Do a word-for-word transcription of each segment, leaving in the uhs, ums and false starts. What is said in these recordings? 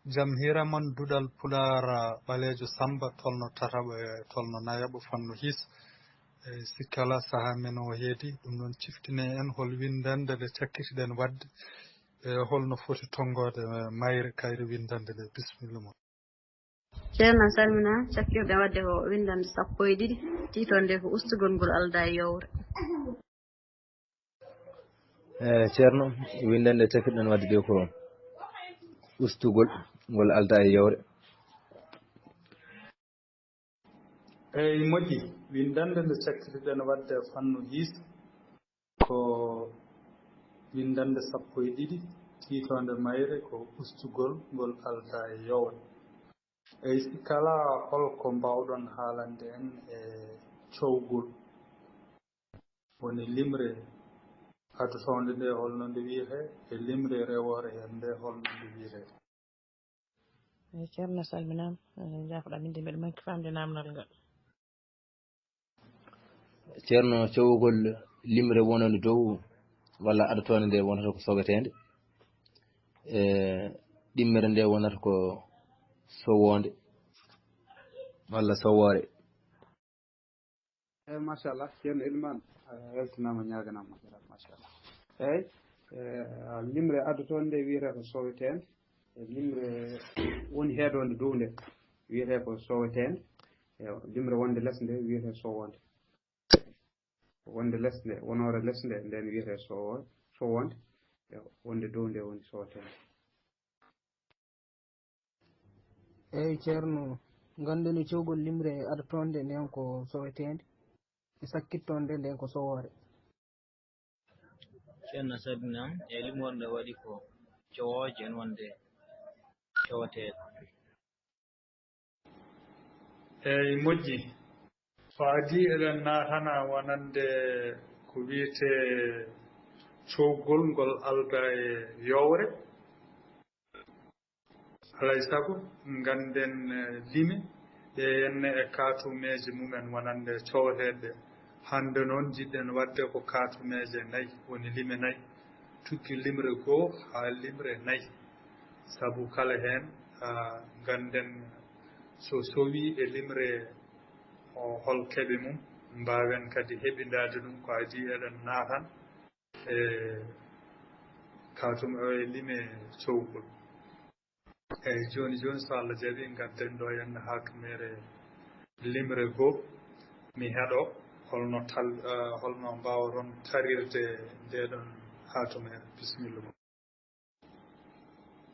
Jam hiira mon, duɗal Pulaar, ah, Ɓaleejo Sammba, tolno tataɓo e tolno nayaɓo, fannu hiis. E sikkala sahaa men o heedi, ɗum noon ciftine en hol winndannde nde cakkitiɗen waɗde, e holno foti tonngoode mayre kayre winndannde nde. Bisimilla mon. Ceerno, a salminaa. Cakkirɗen waɗde ko winndannde sappo e ɗiɗi, tiitonde ko ustugol ngol aldaa e yowre. Eh, Ceerno, winndannde cakkirɗen waɗde nde ko ustugol ngol aldaa e yowre. Eey, moƴƴi. Winndannde nde cakkitiɗen waɗde fannu hiis ko winndannde sappo e ɗiɗi, tiitoonde mayre ko ustugol ngol aldaa e yowre. Eey, si kala, hol ko mbaawɗon haalande en e cowgol? Woni limre adotoonde nde, holno nde wiyetee, e limre rewoore heen nde, holno nde wiyetee? Eey, Ceerno, a salminaama. Eh, njaafoɗaa min de, mbeɗa manki faamde naamnal ngal. Ceerno, cowgol limre wonande dow walla adotoonde nde wonata ko soweteende, e ɗimmere nde wonata ko sowoonde walla sowoore. Eey, machallah, Ceerno Elimaan, a weltanaama, ñaaganaama, machallah. Eey, eh, limre adotoonde nde wiyetee ko soweteende, e limre woni heedoonde dow nde wiyetee ko soweteende, e limre wonde les nde wiyetee sowoonde. Wonde les nde, wonoore les nde, nden wiyetee sowo-, sowoonde, e wonde dow nde woni soweteende. Eey, Ceerno, ngannden cowgol limre adotoonde nden ko soweteende, e sakkittoonde nden ko sowoore. Ceerno, a salminaama. E limore nde waɗi ko cowooje, en wonde coweteeɗo. Eey, moƴƴi. So adii eɗen naatana wonande ko wiyetee cowgol ngol aldaa e yowre. Alaa e sago, ngannden, eh, lime ɗe henne e kaatumeeje mumen wonande coweteeɗe. Hannde noon njiɗɗen waɗde ko kaatumeeje nayi, woni lime nayi. Tuggi limre goo haa limre nayi. Sabu kala heen, ah, ngannden so sowii e limre o, hol keɓe mum, mbaawen kadi heɓindaade ɗum ko adii eɗen naatan e katum-, e lime cowgol. Eey, jooni jooni, so Allah jaɓii, ngadden ɗo henne haatumeere limre goo. Mi heɗo holno tal-, eh, holno mbaawoton tarirde ndee ɗoon haatumeere. Bisimilla mon.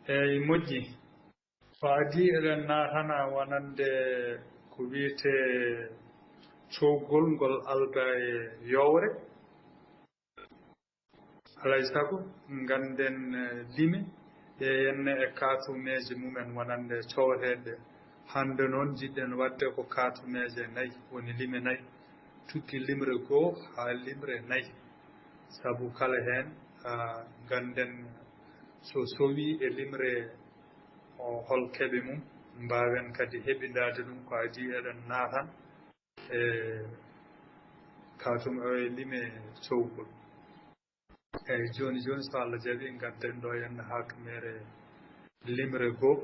Eey, moƴƴi. So adii eɗen naatana wonande ko wiyetee cowgol ngol aldaa e yowre. Alaa e sago, ngannden, eh, lime ɗe henne e kaatumeeje mumen wonande coweteeɗe. Hannde noon njiɗɗen waɗde ko kaatumeeje nayi, woni lime nayi. Tuggi limre goo haa limre nayi. Sabu kala heen, ah, ngannden so sowii e limre o, hol keɓe mum, mbaawen kadi heɓindaade ɗum ko adii eɗen naatan e katum-, e lime cowgol. Eey, jooni jooni, so Allah jaɓii, ngadden ɗo henne haatumeere limre goo.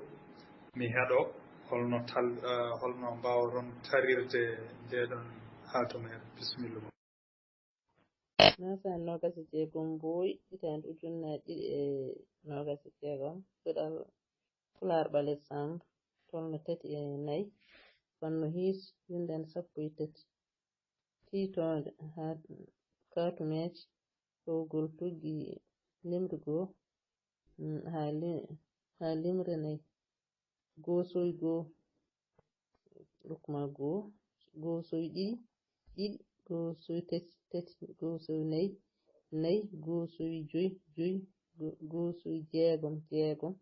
Mi heɗo holno tal-, eh, holno mbaawoton tarirde ndee ɗoon haatumeere. Bisimilla mon. Naasaan noogas e jeegom Mbooy, hitaande ujunnaji ɗiɗi e noogas e jeegom, duɗal Pulaar Ɓale Samb, tolno tati e nayi, fannu hiis, winndannde sappo e tati. Tiitoonde haa kaatumeeje, cowgol tuggi limre goo, mm, haa li-, haa limre nayi. Goo sowi goo, rukma goo, goo sowi ɗiɗi, ɗiɗi, goo sowi tati, tati, goo sowi nayi, nayi, goo sowi joyi, joyi, goo, goo sowi jeegom, jeegom,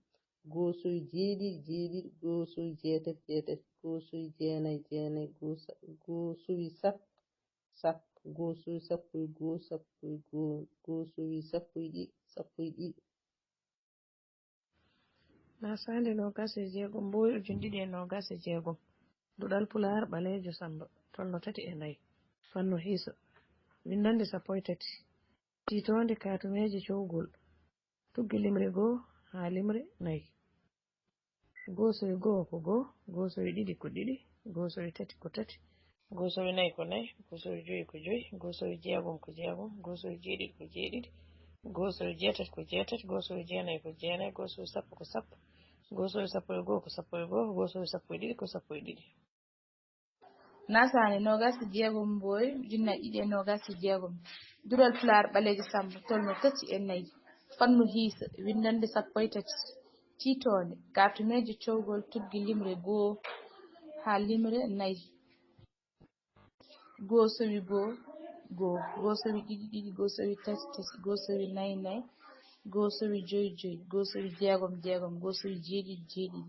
goo sowi jeeɗiɗi, jeeɗiɗi, goo sowi jeetati, jeetati, goo sowi jeenayi, jeenayi, goo sa-, goo sowi sappo, sappo, goo sowi sappo e goo, sappo e goo, goo sowi sappo e ɗiɗi, sappo e ɗiɗi. Naasande noogas e jeegom, Mbooy ujunɗiɗi e noogas e jeegom. Duɗal Pulaar Ɓaleejo Sammba, tolno tati e nayi. Fannu hiiso. Winndannde sappo e tati. Tiitoonde kaatumeeje cowgol. Tuggi limre goo haa limre nayi. Goosowi goo ko goo, goosowi ɗiɗi ko ɗiɗi, goosowi tati ko tati, goosowi nayi ko nayi, goosowi joyi ko joyi, goosowi jeegom ko jeegom, goosowi jeeɗiɗi ko jeeɗiɗi, goosowi jeetati ko jeetati, goosowi jeenayi ko jeenayi, goosowi sappo ko sappo, goosowi sappo e goo ko sappo e goo, goosowi sappo e ɗiɗi ko sappo e ɗiɗi. Nasaande noogaas e jeegom, Mboy, ujunnaji ɗiɗi e noogaas e jeegom. Duɗal Pulaar ɓaleejo Sammba, tolno tati e nayi. Fannu hiisa, winndannde sappo e tati. Tiitoonde, kaatumeeje cowgol, tuggi limre goo haa limre nayi. Goo sowi goo, goo. Goo sowi ɗiɗi, ɗiɗi. Goo sowi tati, tati. Goo sowi nayi, nayi. Goo sowi joyi, joyi. Goo sowi jeegom, jeegom. Goo sowi jeeɗiɗi, jeeɗiɗi.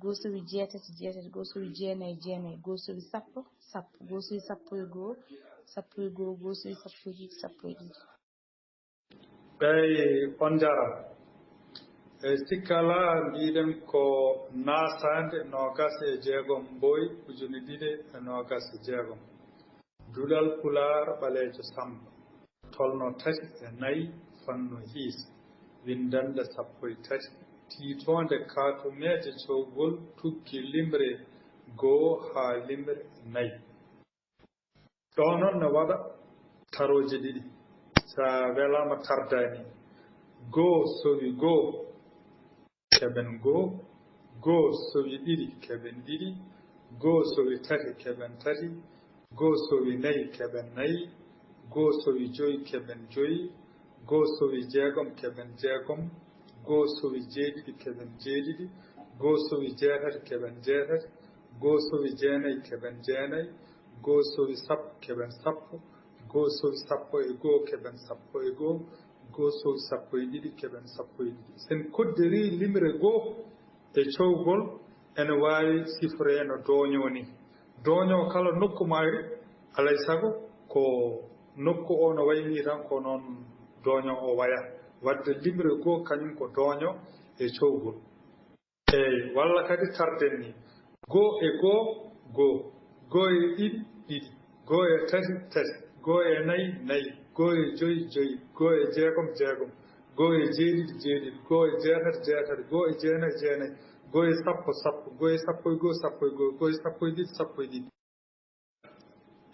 Goo sowi jeetati, jeetati. Goo sowi jeenayi, jeenayi. Goo sowi sappo, sappo. Goo sowi sappo e goo, sappo e goo. Goo sowi sappo e ɗiɗi, sappo e ɗiɗi. Eyi, on njaaraama. E sikka alaa, mbiɗen ko nasaande noogaas e jeegom, Mboy, ujunnaji ɗiɗi e noogaas e jeegom. Duɗal Pulaar ɓaleejo Sammba, tolno tati e nayi, fannu hiisa, winndannde sappo e tati, tiitoonde kaatumeeje cowgol, tuggi limre goo haa limre nayi. Ɗoo noon ne waɗa tarooji ɗiɗi, so a welaama tardaani. Goo sowi goo, keɓen goo. Goo sowi ɗiɗi, keɓen ɗiɗi. Goo sowi tati, keɓen tati. Goo sowi nayi, keɓen nayi. Goo sowi joyi, keɓen joyi. Goo sowi jeegom, keɓen jeegom. Goo sowi jeeɗiɗi, keɓen jeeɗiɗi. Goo sowi jeetati, keɓen jeetati. Goo sowi jeenayi, keɓen jeenayi. Goo sowi sappo, keɓen sappo. Goo sowi sappo e goo, keɓen sappo e goo. Goo sowi sappo e ɗiɗi, keɓen sappo e ɗiɗi. So en koddirii limre goo e cowgol, ene waawi sifree no dooño nii. Dooño kala nokku maayri, alaa e sago ko nokku o no wayi nii tan, ko noon dooño o waya. Waɗde limre goo kañum ko dooño e cowgol. Eey, walla kadi tarden nii. Goo e goo, goo. Goo e ɗiɗi, ɗiɗi. Goo e tati, tati. Goo e nayi, nayi. Goo e joyi, joyi. Goo e jeegom, jeegom. Goo e jeeɗiɗi, jeeɗiɗi. Goo e jeetati, jeetati. Goo e jeenayi, jeenayi. Goo e sappo, sappo. Goo e sappo e goo, sappo e goo. Goo e sappo e ɗiɗi, sappo e ɗiɗi.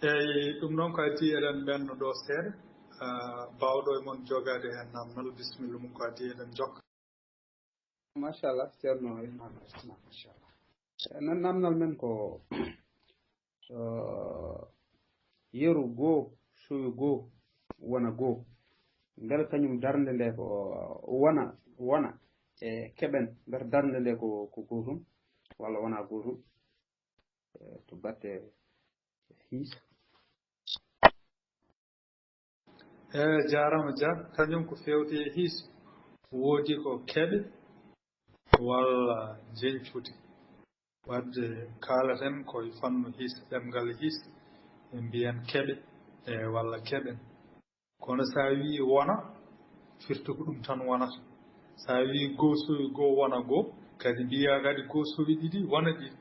Eey, ɗum noon ko adii eɗen ɓenno ɗoo seeɗa. Ah, baawɗo e mon jogaade heen naamnal, bisimilla mum ko adii eɗen jokka. Machallah, Ceerno Ibrahima, machallah. Nan namnal men ko, eh, yeru goo, sowi goo, wona goo. Mbele kañum darnde nde ko wona, wona e keɓen, mbele darnde nde ko, ko gootum, walla wona gootum? Eh, to batte hiisa. Eey, jaaraama Dia, kañum ko feewti e hiis, woodi ko keɓe walla njeñcude. Waɗde kaalaten ko e fannu hiis, ɗemngal hiis, en mbiyan keɓe, e walla keɓen. Kono so a wii wona, firti ko ɗum tan wonata. So a wii goo sowi goo wona goo, kadi mbiyaa kadi goo sowi ɗiɗi wona ɗiɗi.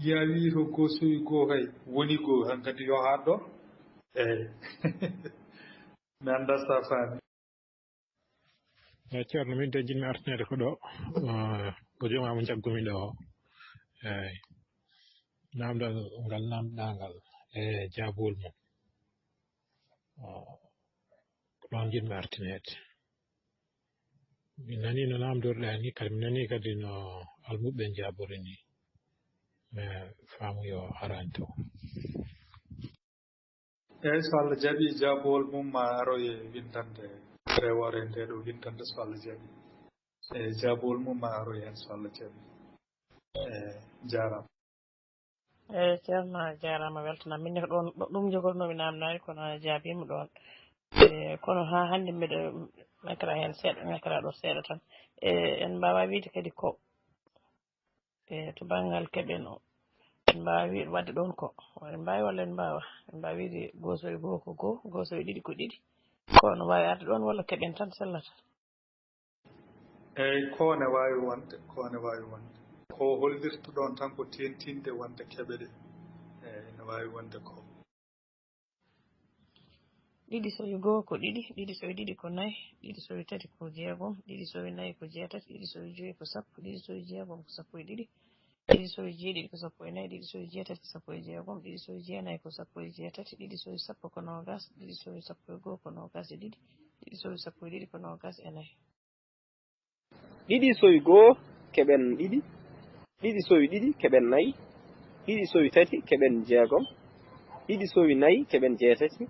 Yo a wii to goo sowi goo kay woni goo, han kadi yo haɗ ɗo. Eey. Mi anndaa so a faami. Eey, Ceerno, min de njiɗmi artineede ko ɗo, eh, ko jomaama njaggumi ɗo o. Eey. Naamndal ngal naamnɗaa ngal e jaabuwol mum. Eh, ko ɗoon njiɗmi artineede. Mi nanii no naamndorɗaa nii, kadi mi nanii kadi no almuɓɓe njaabori nii. Mais faamu yo arani taw. Eey, so Allah jaɓii, jaabuwol mum ma aroy e winndannde rewoore nde ɗo winndannde, so Allah jaɓii. Eey, jaabuwol mum ma aroy heen, so Allah jaɓii. Eey, jaaraama. Eey, Ceerno, a jaaraama, weltanaama. Min ne ko ɗoon, ɗo-, ɗum njogornoomi naamnaade, kono a jaabiima ɗoon. Eey, kono haa hannde mbeɗa ŋakira heen seeɗa, ŋakira ɗo seeɗa tan. Eey, en mbaawaa wiyde kadi ko, eey, to banngal keɓen o, en mbaawaa wiyde waɗde ɗoon ko, en mbaawi walla en mbaawaa? En mbaawaa wiyde goo sowi goo ko goo, goo sowi ɗiɗi ko ɗiɗi. Ko no waawi arde ɗoon walla keɓen tan sellata? Eey, ko ne waawi wonde, ko ne waawi wonde. Ko hollirta ɗoon tan ko teeŋtinde wonde keɓe ɗe. Eey, ene waawi wonde ko. Ɗiɗi sowi goo ko ɗiɗi, ɗiɗi sowi ɗiɗi ko nayi, ɗiɗi sowi tati ko jeegom, ɗiɗi sowi nayi ko jeetati, ɗiɗi sowi joyi ko sappo, ɗiɗi sowi jeegom ko sappo e ɗiɗi, ɗiɗi sowi jeeɗiɗi ko sappo e nayi, ɗiɗi sowi jeetati ko sappo e jeegom, ɗiɗi sowi jeenayi ko sappo e jeetati, ɗiɗi sowi sappo ko noogas, ɗiɗi sowi sappo e goo ko noogas e ɗiɗi, ɗiɗi sowi sappo e ɗiɗi ko noogas e nayi. Ɗiɗi sowi goo keɓen ɗiɗi, ɗiɗi sowi ɗiɗi keɓen nayi, ɗiɗi sowi tati keɓen jeegom, ɗiɗi sowi nayi keɓen jeetati,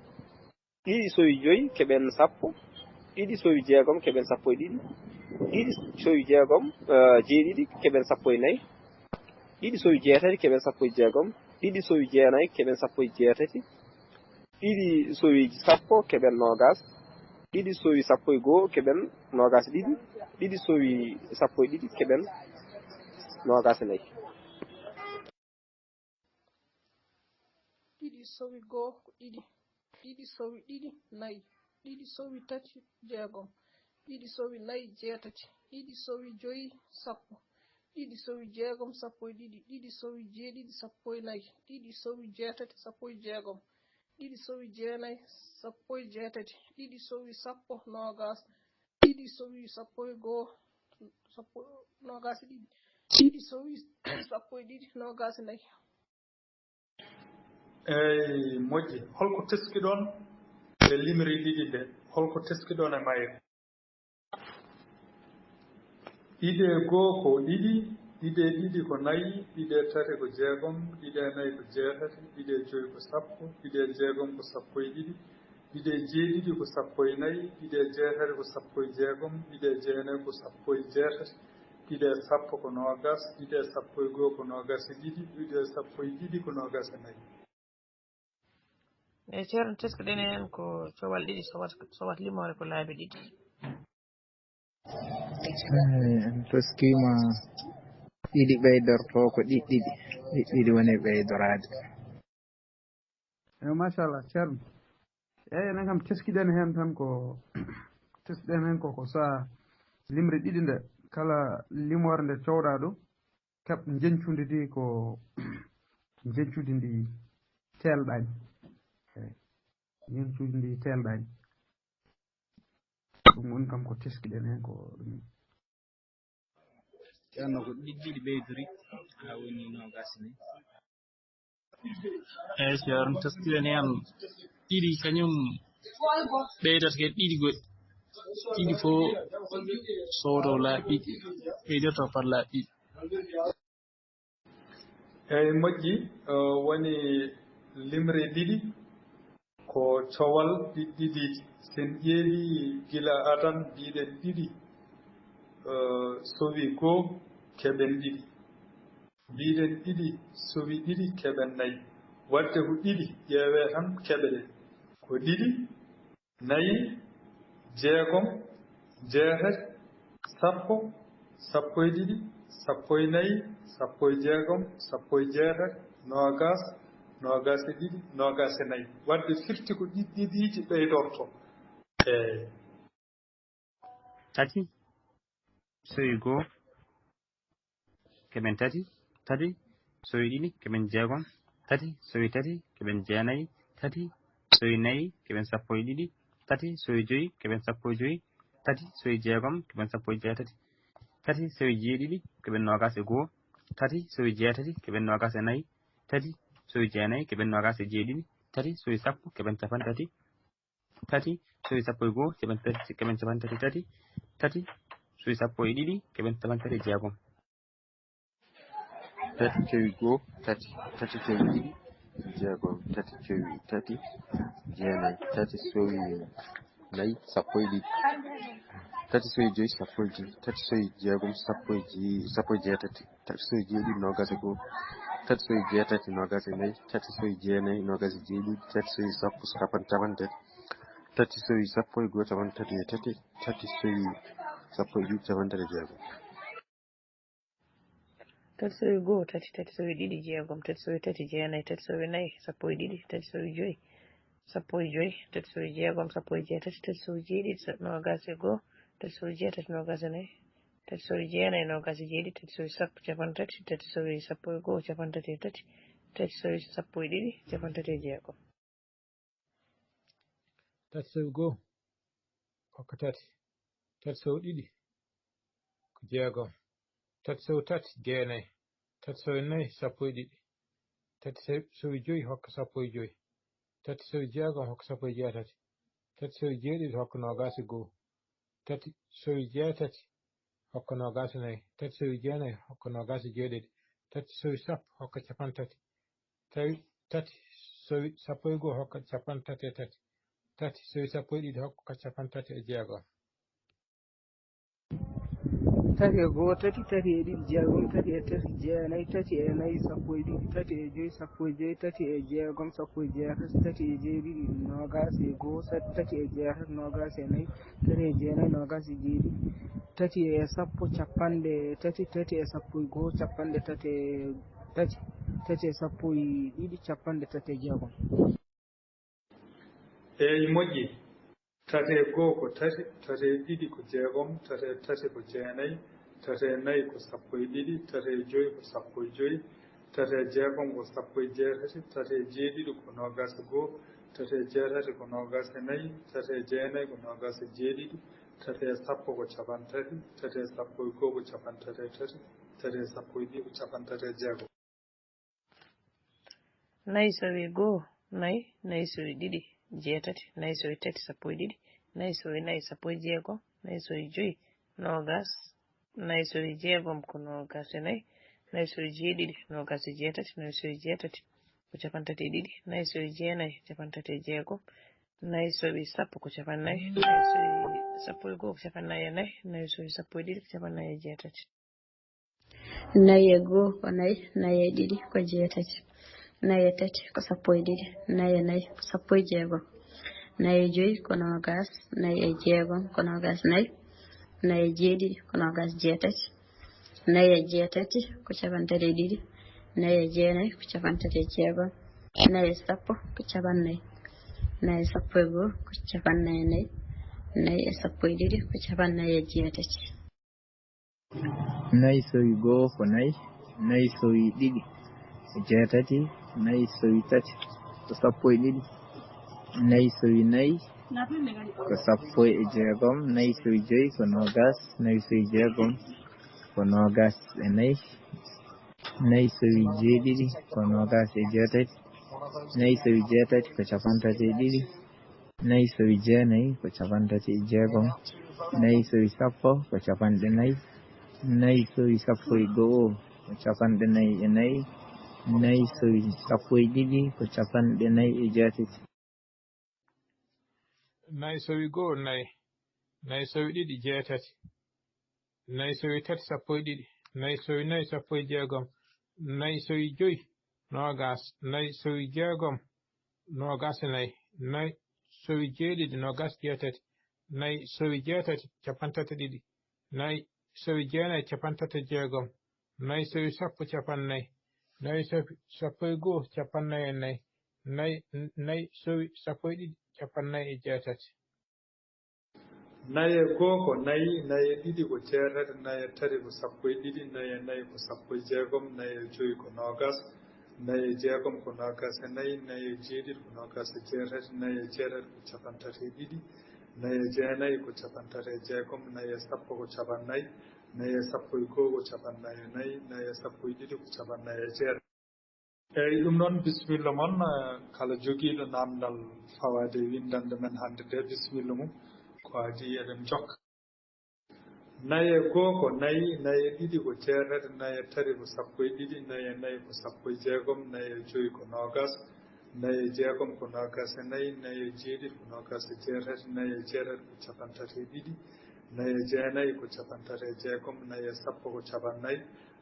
ɗiɗi sowi joyi keɓen sappo, ɗiɗi sowi jeegom keɓen sappo e ɗiɗi, ɗiɗi sowi jeegom eh, jeeɗiɗi keɓen sappo e nayi, ɗiɗi sowi jeetati keɓen sappo e jeegom, ɗiɗi sowi jeenayi keɓen sappo e jeetati, ɗiɗi sowi sappo keɓen noogas, ɗiɗi sowi sappo e goo keɓen noogas e ɗiɗi, ɗiɗi sowi sappo e ɗiɗi keɓen noogas e nayi. Ɗiɗi sowi goo ko ɗiɗi, ɗiɗi sowi ɗiɗi nayi, ɗiɗi sowi tati jeegom, ɗiɗi sowi nayi jeetati, ɗiɗi sowi joyi sappo, ɗiɗi sowi jeegom sappo e ɗiɗi, ɗiɗi sowi jeeɗiɗi sappo e nayi, ɗiɗi sowi jeetati sappo e jeegom, ɗiɗi sowi jeenayi sappo e jeetati, ɗiɗi sowi sappo noogas, ɗiɗi sowi sappo e goo sappo noogas e ɗiɗi, ɗiɗi sowi sappo e ɗiɗi noogas e nayi. Eey, moƴƴi. Holko teskiɗon e limri ɗiɗi nde? Holko teskiɗon e mayre? Ɗiɗi e goo ko ɗiɗi, ɗiɗi e ɗiɗi ko nayi, ɗiɗi e tati ko jeegom, ɗiɗi e nayi ko jeetati, ɗiɗi e joyi ko sappo, ɗiɗi e jeegom ko sappo e ɗiɗi, ɗiɗi e jeeɗiɗi ko sappo e nayi, ɗiɗi e jeetati ko sappo e jeegom, ɗiɗi e jeenayi ko sappo e jeetati, ɗiɗi e sappo ko noogas, ɗiɗi e sappo e goo ko noogas e ɗiɗi, ɗiɗi e sappo e ɗiɗi ko noogas e nayi. E ceerno, teskiɗen heen ko cowal ɗiɗi, sowat, sowat limoore ko laabi ɗiɗi. En toskiima ɗiɗi ɓeydorto ko ɗiɗɗiɗi, ɗiɗɗiɗi woni ɓeydoraade. Eyo, machallah, ceerno. Eyi, enen kam teskiɗen heen tan ko teskiɗen heen ko ko so a limri ɗiɗi nde, kala limoore nde cowɗa ɗo, keɓ njeñcudi ndi ko njeñcudi ndi teelɗaani. Eyi, njeñcudi ndi teelɗaani. Ɗum woni kam ko teskiɗen heen ko ɗum. Ceerno, ko ɗiɗɗiɗi ɓeydori, haa woni noogas e nayi. Eyi, ceerno, teskiɗen heen ɗiɗi, kañum ɓeydata ko ɗiɗi goɗɗi. Ɗiɗi fof sowto laabi ɗiɗi, ɓeydoto par laabi ɗiɗi. Eyi, moƴƴi. Woni limre ɗiɗi ko cowal ɗiɗɗiɗi. Sen ƴeewi gila adan, mbiɗen ɗiɗi sowi goo keɓen ɗiɗi. Mbiɗen ɗiɗi sowi ɗiɗi keɓen nayi. Waɗde ko ɗiɗi ƴeewee tan keɓeɗen. Ko ɗiɗi, nayi, jeegom, jeetati, sappo, sappo e ɗiɗi, sappo e nayi, sappo e jeegom, sappo e jeetati, noogas, noogas e ɗiɗi, noogas e nayi. Waɗde firti ko ɗiɗɗiɗiiji ɓeydorto. Eey. Tati, sowi goo, keɓen tati, tati, sowi ɗiɗi, keɓen jeegom, tati, sowi tati, keɓen jeenayi, tati, sowi nayi, keɓen sappo e ɗiɗi, tati, sowi joyi, keɓen sappo e joyi, tati, sowi jeegom, keɓen sappo e jeetati, tati, sowi jeeɗiɗi, keɓen noogas e goo, tati, sowi jeetati, keɓen noogas e nayi, tati, sowi jeenayi, keɓen noogas e jeeɗiɗi, tati, sowi sappo, keɓen capan tati, tati, sowi sappo e goo, keɓen tati, keɓen capan tati tati, tati, sowi sappo e ɗiɗi, keɓen capan tati e jeegom. Tati, sowi goo, tati, tati, sowi ɗiɗi, jeegom, tati, sowi tati, jeenayi, tati, sowi nayi, sappo e ɗiɗi, tati, sowi joyi, sappo e joyi, tati, sowi jeegom, sappo e jee-, sappo e jeetati, tati, sowi jeeɗiɗi, noogas e goo, tati, sowi jeetati, noogas e nayi, tati, sowi jeenayi, noogas e jeeɗiɗi, tati, sowi sappo, capan-, capan tati, tati, sowi sappo e goo, capan tati e tati, tati, sowi sappo e ɗiɗi, capan tati e jeegom. Tati, sowi goo, tati, tati, sowi ɗiɗi, jeegom, tati, sowi tati, jeenayi, tati, sowi nayi, sappo e ɗiɗi, tati, sowi joyi, sappo e joyi, tati, sowi jeegom, sappo e jeetati, tati, sowi jeeɗiɗi, sa-, noogas e goo, tati, sowi jeetati, noogas e nayi, tati, sowi jeenayi, noogas e jeeɗiɗi, tati, sowi sappo, capan tati, tati, sowi sappo e goo, capan tati e tati, tati, sowi sappo e ɗiɗi, capan tati e jeegom. Tati sowi goo hokka tati. Tati sowi ɗiɗi ko jeegom. Tati sowi tati jeenay. Tati sowi nay sappo e ɗiɗi. Tati sowi jowi hokka sappo e jowi. Tati sowi jeegom hokka sappo e jeetati. Tati sowi jeeɗiɗi hokka noogaas e goo. Tati sowi jeetati hokka noogaas e nay. Tati sowi jeenay hokka noogaas e jeeɗiɗi. Tati sowi sappo hokka cappanɗe tati. Tawi tati sowi sappo e goo hokka cappanɗe tati e tati. Tati sowi sappo e ɗiɗi hokka cappanɗe tati e jeegom. Tati e goo tati, tati e ɗiɗi jeegom, tati e tati jeenay, tati e nay sappo e ɗiɗi, tati e jowi sappo e jowi, tati e jeegom sappo e jeetati, tati e jeeɗiɗi noogaas e goo, tati e jeetati noogaas e nay, tati e jeenay noogaas e jeeɗiɗi, tati e sappo cappanɗe tati, tati e sappo e goo cappanɗe tati e tati, tati e sappo e ɗiɗi cappanɗe tati e jeegom. Eey, moƴƴi. Tati e goo ko tati, tati e ɗiɗi ko jeegom, tati e tati ko jeenay, tati e nay ko sappo e ɗiɗi, tati e jowi ko sappo e jowi, tati e jeegom ko sappo e jeetati, tati e jeeɗiɗi ko noogaas e goo, tati e jeetati ko noogaas e nay, tati e jeenay ko noogaas e jeeɗiɗi, tati e sappo ko cappanɗe tati, tati e sappo e goo ko cappanɗe tati e tati, tati e sappo e ɗiɗi ko cappanɗe tati e jeegom. Nay sowi goo nay, nay sowi ɗiɗi jeetati, nay sowi tati sappo e ɗiɗi, nay sowi nay sappo e jeegom, nay sowi jowi noogaas, nay sowi jeegom ko noogaas e nay, nay sowi jeeɗiɗi noogaas e jeetati, nay sowi jeetati ko cappanɗe tati e ɗiɗi, nay sowi jeenay cappanɗe tati e jeegom, nay sowi sappo ko cappannayi, nay sowi sappo e goo ko cappannayi e nay, nay sowi sappo e ɗiɗi ko cappannayi e jeetati. Nayi e goo ko nayi, nayi e ɗiɗi ko jeetati, nayi e tati ko sappo e ɗiɗi, nayi e nayi ko sappo e jeegom, nayi e jowi ko noogaas, nayi e jeegom ko noogaas nayi, nayi e jeeɗiɗi ko noogaas jeetati, nayi e jeetati ko cappanɗe tati e ɗiɗi, nayi e jeenay ko cappanɗe tati e jeegom, nayi e sappo ko cappannayi, nayi e sappo e goo ko cappannayi e nayi, nayi e sappo e ɗiɗi ko cappannayi e jeetati. Nayi sowi goo ko nayi, nayi sowi ɗiɗi ko jeetati, nayi sowi tati ko sappo e ɗiɗi, nayi sowi nayi ko sappo e jeegom, nayi sowi jowi ko noogaas, nayi sowi jeegom ko noogaas e nayi, nayi sowi jeeɗiɗi ko noogaas e jeetati, nayi sowi jeetati ko cappanɗe tati e ɗiɗi, nayi sowi jeenay ko cappanɗe tati e jeegom, nayi sowi sappo ko cappanɗe nayi, nayi sowi sappo e goo ko cappanɗe nayi e nayi, nayi sowi sappo e ɗiɗi ko cappanɗe nayi e jeetati. Nayi sowi goo nayi, nayi sowi ɗiɗi jeetati, nayi sowi tati sappo e ɗiɗi, nayi sowi nayi sappo e jeegom, nayi sowi jowi noogaas, nayi sowi jeegom noogaas e nayi, nayi sowi jeeɗiɗi noogaas jeetati, nayi sowi jeetati cappanɗe tati e ɗiɗi, nayi sowi jeenay cappanɗe tati e jeegom, nayi sowi sappo cappannayi, nayi sowi sappo e goo cappannayi e nayi, nayi nayi sowi sappo e ɗiɗi cappannayi e jeetati. Nayi e goo ko nayi, nayi e ɗiɗi ko jeetati, nayi e tati ko sappo e ɗiɗi, nayi e nayi ko sappo e jeegom, nayi e jowi ko noogaas, nayi e jeegom ko noogaas e nayi, nayi e jeeɗiɗi ko noogaas e jeetati, nayi e jeetati ko cappanɗe tati e ɗiɗi, nayi e jeenay ko cappanɗe tati e jeegom, nayi e sappo ko cappannayi, nayi e sappo e goo ko cappannayi e nayi, nayi e sappo e ɗiɗi ko cappannayi e jeetati. Eeyi, ɗum noon, bisimilla mon, eh, kala jogiiɗo naamndal fawaade e winndannde men hannde nde, bisimilla mum, ko adii eɗen njokka. Nayi e goo ko nayi, nayi e ɗiɗi ko jeetati, nayi e tati ko sappo e ɗiɗi, nayi e nayi ko sappo e jeegom, nayi e jowi ko noogaas, nayi e jeegom ko noogaas e nayi, nayi e jeeɗiɗi ko noogaas e jeetati, nayi e jeetati ko cappanɗe tati e ɗiɗi, nayi e jeenay ko cappanɗe tati e jeegom, nayi e sappo ko cappannayi,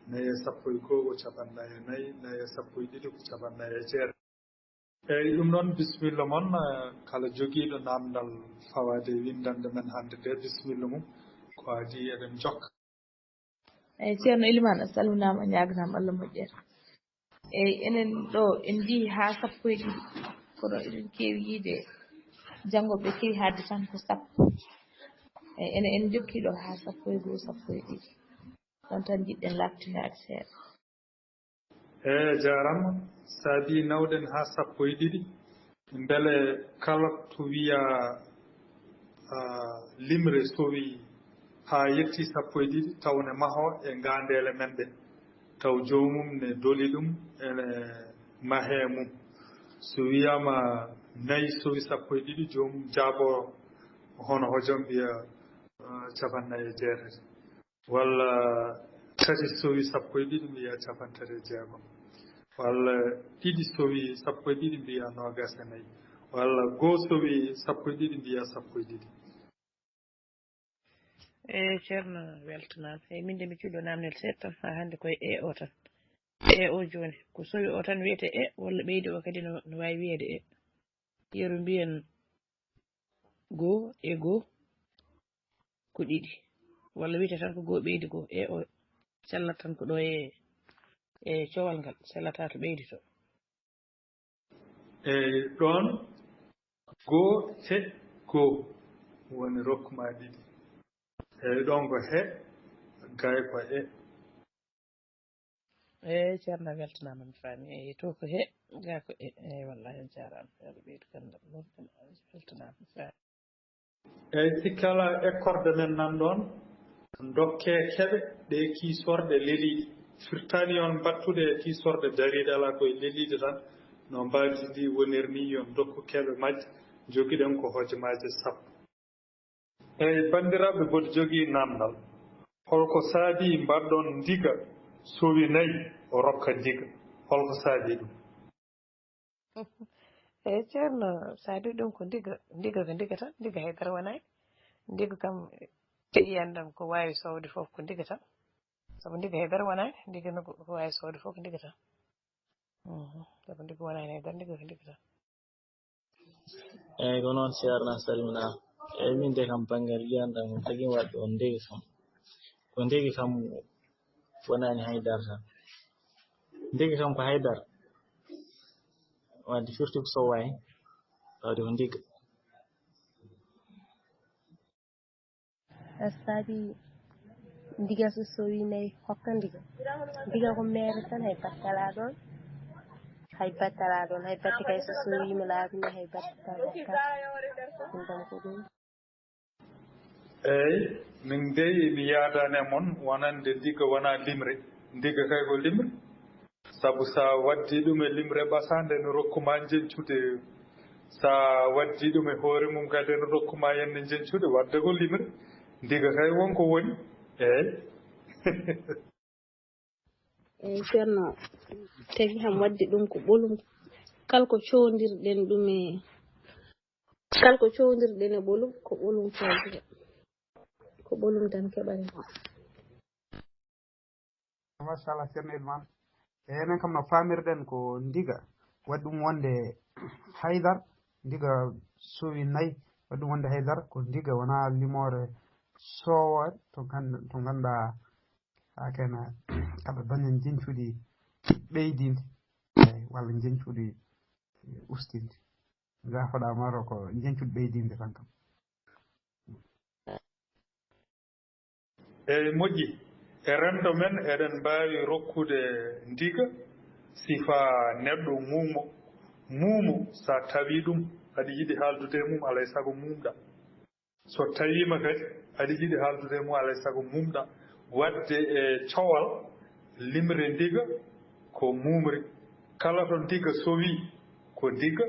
nayi e sappo e goo ko cappannayi e nayi, nayi e sappo e ɗiɗi ko cappannayi e jeetati. Eeyi, ɗum noon, bisimilla mon, eh, kala jogiiɗo naamndal fawaade e winndannde men hannde nde, bisimilla mum, ko adii eɗen njokka. Eeyi, Ceerno Elimaan, a salminaama, a ñaaganaama Allah moƴƴere. Eeyi, enen ɗo en njiyii haa sappo e ɗiɗi, kono eɗen keewi yiyde janngo ɓe keewi haalde tan ko sappo. Eeyi, enen en njokkii ɗo haa sappo e goo, sappo e ɗiɗi. Ɗoon tan njiɗɗen laaɓtinaade seeɗa. Eeyi, a jaaraama. Saabii nawɗen haa sappo e ɗiɗi. Mbele kala to wiya, ah, limre sowi haa yetti sappo e ɗiɗi, taw ne mahoo e ngaandeele men ɗe, taw joomum ne doli ɗum ene mahee mum. So wiyaama nayi sowi sappo e ɗiɗi, joomum jaaboo hono hojom mbiya, ah, cappannayi e jeetati. Walla tati sowi sappo e ɗiɗi mbiya cappanɗe tati e jeegom. Walla ɗiɗi sowi sappo e ɗiɗi mbiya noogas e nayi. Walla goo sowi sappo e ɗiɗi mbiya sappo e ɗiɗi. E Ceerno, weltanaama. Eyi, min de mi cuɗo naamnel seeɗa tan, haa hannde koye e o tan. E o jooni, ko sowi o tan wiyetee e, walla ɓeydi o kadi no, no waawi wiyeede e? Yeru mbiyen goo e goo ko ɗiɗi, walla wiyetee tan ko goo ɓeydi goo, e o sellat tan ko ɗo e, e cowal ngal, sellataa to ɓeydi to. Eyi, ɗoon goo he goo woni rokku maa ɗiɗi. Eyi, ɗoon ko he, gay ko e. Eyi, Ceerno, a weltanaama, mi faami. Eyi, to ko he, ga ko e. Eyi, wallaahi, a jaaraama. Yo Allah ɓeydu ganndal. Weltanaama, mi faami. Eyi, si kala ekkorde men nan ɗoon, ndokkee keɓe ɗe kiisorɗe leliiɗe. Firtaani on mbattude e kiisorɗe dariiɗe, alaa, ko e leliiɗe tan. No mbaadi ndi wonir ni, yo ndokku keɓe majje. Njogiɗen ko hojomaaji sappo. Eyi, banndiraaɓe, mboɗo jogii naamndal. Holko saabii mbaɗɗon ndiga sowi nayi, o rokka ndiga? Holko saabii ɗum? Eyi, Ceerno, saabii ɗum ko ndiga, ndiga ko ndiga tan, ndiga hay dara wonaa hen. Ndiga kam, e yiyannde am, ko waawi soowde fof ko ndiga tan. Sabu ndiga hay dara wonaa hen, ndiga no ko, ko waawi soowde fof ko ndiga tan. Mhm. Sabu ndiga wonaa hen hay dara, ndiga ko ndiga tan. Eyi, ko noon, Ceerno, a salminaama. Eyi, min de kam, banngal yiyannde am, tagi waɗde on ndege kam. Ko ndege kam wonaani hay dara tan. Ndege kam ko hay dara. Wadde firti ko sowaani, tawde ko ndiga. A saabi ndiga so sowi nayi hokka ndiga. Ndiga ko meere tan, hay batte alaa ɗoon. Hay batte alaa ɗoon. Hay batte kay so sowiima laabi ni hay batte tan hokka. Ɗum kam ko ɗum. Eey, min dey mi yaadaani e mon wonande ndiga wonaa limre. Ndiga kay ko limre. Sabu so a waddii ɗum e limre ɓasaande, ene rokku ma njeñcude. So a waddii ɗum e hoore mum kadi, ene rokku ma heen njeñcude, wadde ko limre. Ndiga kay won ko woni. Eey. Eey, Ceerno, tagi kam wadde ɗum ko ɓolum. Kala ko cowndirɗen ɗum e, kala ko cowndirɗen e ɓolum, ko ɓolum fawtata. Ko ɓolum tan keɓaten. Machallah, Ceerno Elimane. E enen kam no faamirɗen ko ndiga waɗi ɗum wonde haydar, ndiga sowi nayi waɗi ɗum wonde haydar, ko ndiga wonaa limoore soowoore to gandu-, to ngannduɗaa haa kena aɗa daña njeñcuɗi ɓeydinde, eey, walla njeñcuɗi ustinde. Nga faɗa maro ko njeñcuɗi ɓeydinde tan kam. Eey, moƴƴi. E renndo men, eɗen mbaawi rokkude ndiga sifaa neɗɗo muumo. Muumo, so a tawii ɗum, aɗa yiɗi haaldude e mum, alaa e sago muumɗaa. So tawiima kadi, aɗa yiɗi haaldude e mum, alaa e sago muumɗaa. Waɗde e cowal, limre ndiga ko muumri. Kala to ndiga sowii, ko ndiga.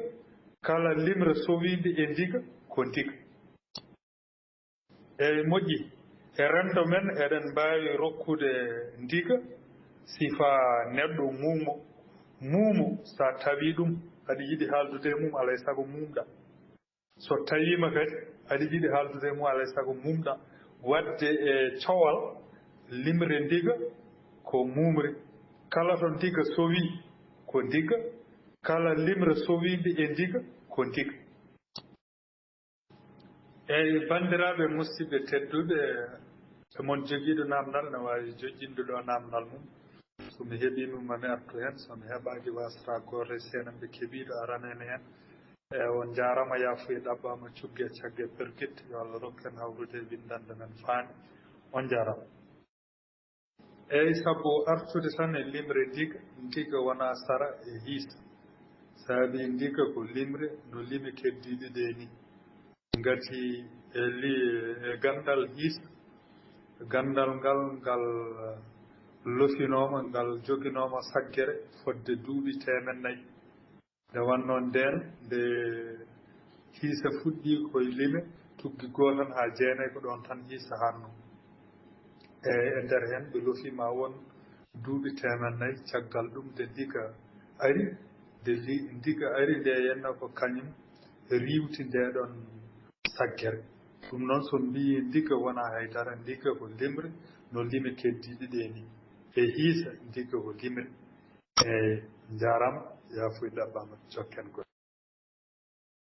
Kala limre sowiinde e ndiga, ko ndiga. Eey, moƴƴi. E renndo men, eɗen mbaawi rokkude ndiga sifaa neɗɗo muumo. Muumo, so a tawii ɗum, aɗa yiɗi haaldude e mum, alaa e sago muumɗaa. So tawiima kadi, aɗa yiɗi haaldude e mum, alaa e sago muumɗaa. Waɗde e cowal, limre ndiga ko muumri. Kala to ndiga sowii, ko ndiga. Kala limre sowiinde e ndiga, ko ndiga. Eey, banndiraaɓe, musidɓe tedduɓe, e mon jogiiɗo naamndal ne waawi joƴƴinde ɗo naamndal mum. So mi heɓii ɗum, ma mi artu heen. So mi heɓaaki, waasata gooto e seenanɓe kebiiɗo arana en heen. E, on njaaraama, yaafuya ɗaɓɓaama, cugge e cagge pergitte. Yo Allah rokku en hawrude e winndannde men faande. On njaaraama. Eey, sabu artude tan e limre ndiga, ndiga wonaa sara e hiisa. Saabi ndiga ko limre no lime keddiiɗe ɗee ni. Ngati e li-, e ganndal hiisa, ganndal ngal, ngal lofinooma, ngal joginooma saggere fodde duuɓi teemen nayi. Nde wannoo ndeen, nde hiisa fuɗɗii koye lime, tuggi goo tan haa jeenayi, ko ɗoon tan hiisa hannoo. E, e nder heen, ɓe lofiima won duuɓi teemen nayi. Caggal ɗum, nde ndiga ari, nde li-, ndiga ari, nde yenna ko kañum riiwti ndee ɗoon saggere. Ɗum noon, so mbiyi ndiga wonaa hay dara, ndiga ko limre no lime keddiiɗe ɗee ni. E hiisa, ndiga ko limre. Eey, njaaraama, yaafuya ɗaɓɓaama, jokken golle.